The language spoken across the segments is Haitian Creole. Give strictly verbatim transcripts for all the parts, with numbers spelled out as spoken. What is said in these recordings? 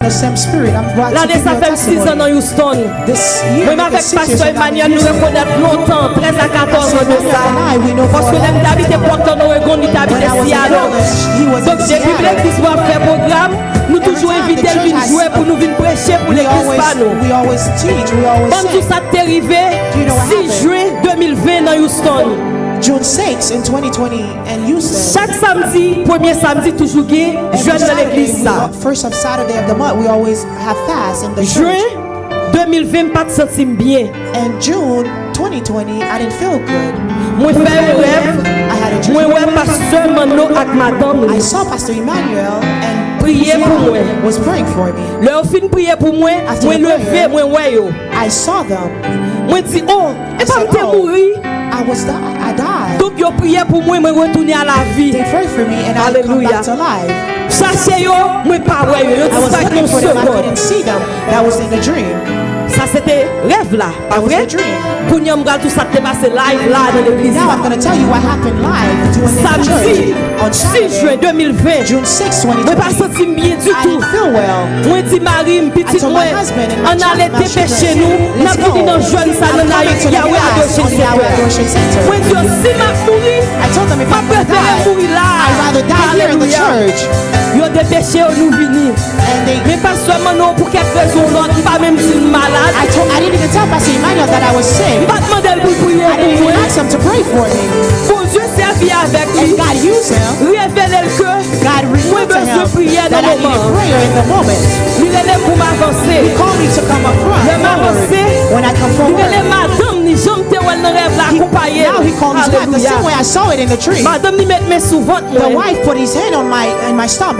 The same spirit. I'm glad to give you a testimony. Lane sa fè m sis an nan Houston. Mwen menm avèk Pastè Emmanuel, nou rekonèt lontan, trèz a katòz an de sa. Paske lè m te abite Portland, Oregon, li te abite Seattle. Donk, depi legliz mwen ap fè pwogram, nou toujou envite l vin jwe pou nou vin preche pou legliz pa nou. Ban m di w sa k te rive sis jen de mil ven nan Houston. June six in twenty twenty in Houston. Chak samdi, premye samdi, toujou gen jèn nan legliz la. First of Saturday of the month, we always have fast in the church. Jen de mil ven, m pa t santi m byen. And June twenty twenty, I didn't feel good. Mwen fè yon rèv, mwen wè Pastè Manno ak madanm li. I saw Pastor Emmanuel and his wife was praying for me. Lè yo fin priye pou mwen, mwen leve, mwen wè yo. I saw them. Mwen di, "Oh, e pa m te mouri?" I was di-, I died. Donk, yo priye pou mwen, mwen retounen a lavi. They prayed for me and I come back to life. Alelouya. Chache yo, mwen pa wè yo. Yo disparèt nan yon segonn. I was looking for them. I couldn't see them. That was in the dream. Sa se te rèv la, pa vre? That was the dream. Kounye a, m pral di w sa k te pase live la nan legliz la. Now I'm gonna tell you what happened live during the church on Saturday, June sixth, twenty twenty. Samdi, sis jen de mil ven. Mwen pa santi m byen ditou. I didn't feel well. Mwen di mari m, pitit mwen, ann ale depeche nou, n ap vini nan jèn sa nan Yahweh Adoration Center. Mwen di yo, si m ap mouri, m ap prefere mouri la. Alelouya. Yo depeche yo, nou vini. Men Pastè Manno, pou kèk rezon ou lòt, m pa menm di l m malad. M pa t mande l pou l priye pou mwen. Bondye sèvi avèk li, revele l ke mwen bezwen priyè nan moman an. Li rele m pou m avanse. Lè m avanse, li rele madanm li, jan m te wè l nan rèv la, akonpaye l. Alelouya. Madanm li met men sou vant mwen.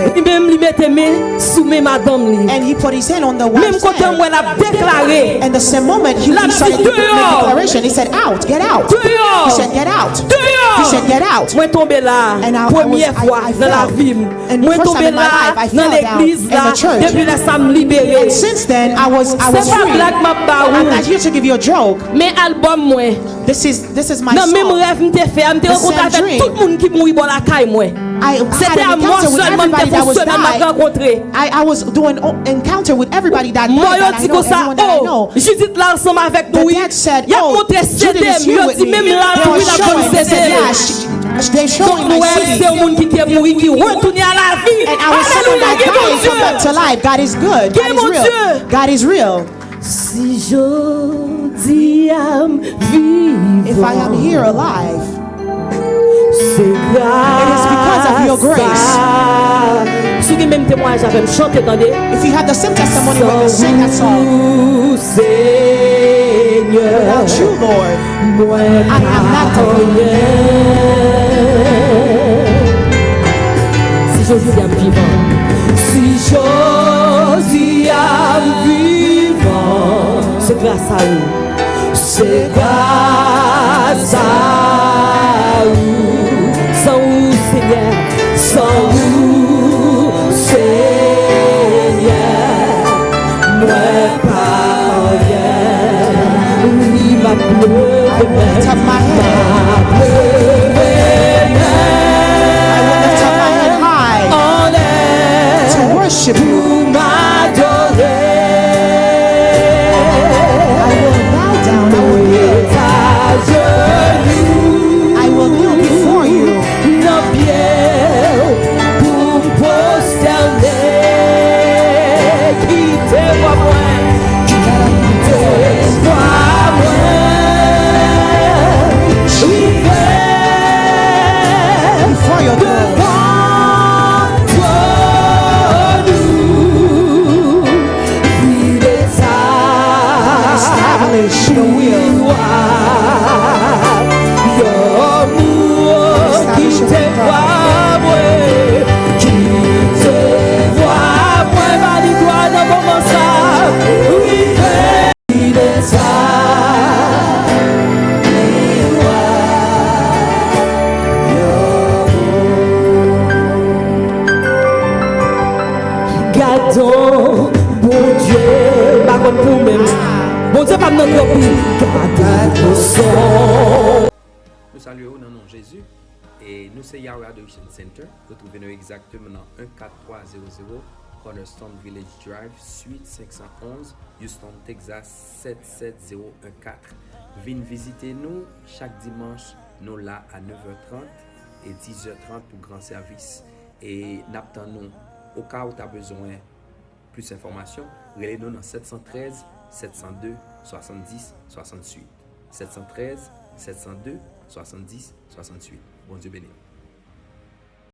Li menm, li mete men sou men madanm li. Menm kote m wè l ap deklare, l ap di, "Deyò! Deyò! Deyò!" Mwen tonbe la, premyè fwa nan lavi m. Mwen tonbe la, nan legliz la, depi lè sa m libere. Se pa blag m ap ba ou. Men albòm mwen. Nan menm rèv m te fè a, m te rankontre avèk tout moun ki mouri bò lakay mwen. Se te a mò sèlman, m te fè yon semèn m ap rankontre. Mò yo di konsa, "Oh, Judith la ansanm avèk nou, wi." Y ap montre C D m, yo di, "Menm la, tou, wi, l ap vann C D m." Donk, nou wè m se yon moun ki te mouri, ki retounen a lavi. Alelouya, gen Bondye! Gen Bondye! Si jodi a m vivan, se gras a. Si w gen menm temwayaj avè m, chante, tande. San ou, Senyè, mwen pa anyen. Si jodi a m vivan, si jodi a m vivan, se gras a ou. Se gras a ou. San ou, Senyè, san ou, Senyè, mwen pa anyen. Wi, m ap leve men, m ap leve men anlè pou m adore. I will bow down, I will kneel. I will kneel before you. Nan pye w pou m pwostène. Kite vwa mwen, kite vwa mwen rive devan twòn ou. Vide sa, establish your will. Yon mou, kite vwa mwen, kite vwa mwen, ba li glwa nan moman sa. Vide sa, yon mou. Gadon Bondye, m pa konn pou ou menm. Bondye pa m nan twòp wi. Gade leson. Nou salye w nan non Jezi. E nou se Yahweh Adoration Center. Retwouve nou egzakteman nan un quatre trois zéro zéro Cornerstone Village Drive, Suite cinq cent onze, Houston, Texas sept sept zéro un quatre. Vin vizite nou chak dimanch, nou la a neuf heures trente e dix heures trente pou gran sèvis. E n ap tann nou. Oka ou ta bezwen plis enfòmasyon, rele nou nan sept cent treize, sept cent deux, soixante-dix, soixante-huit. Sept cent treize, sept cent deux, soixante-dix, soixante-huit. Bondye beni w.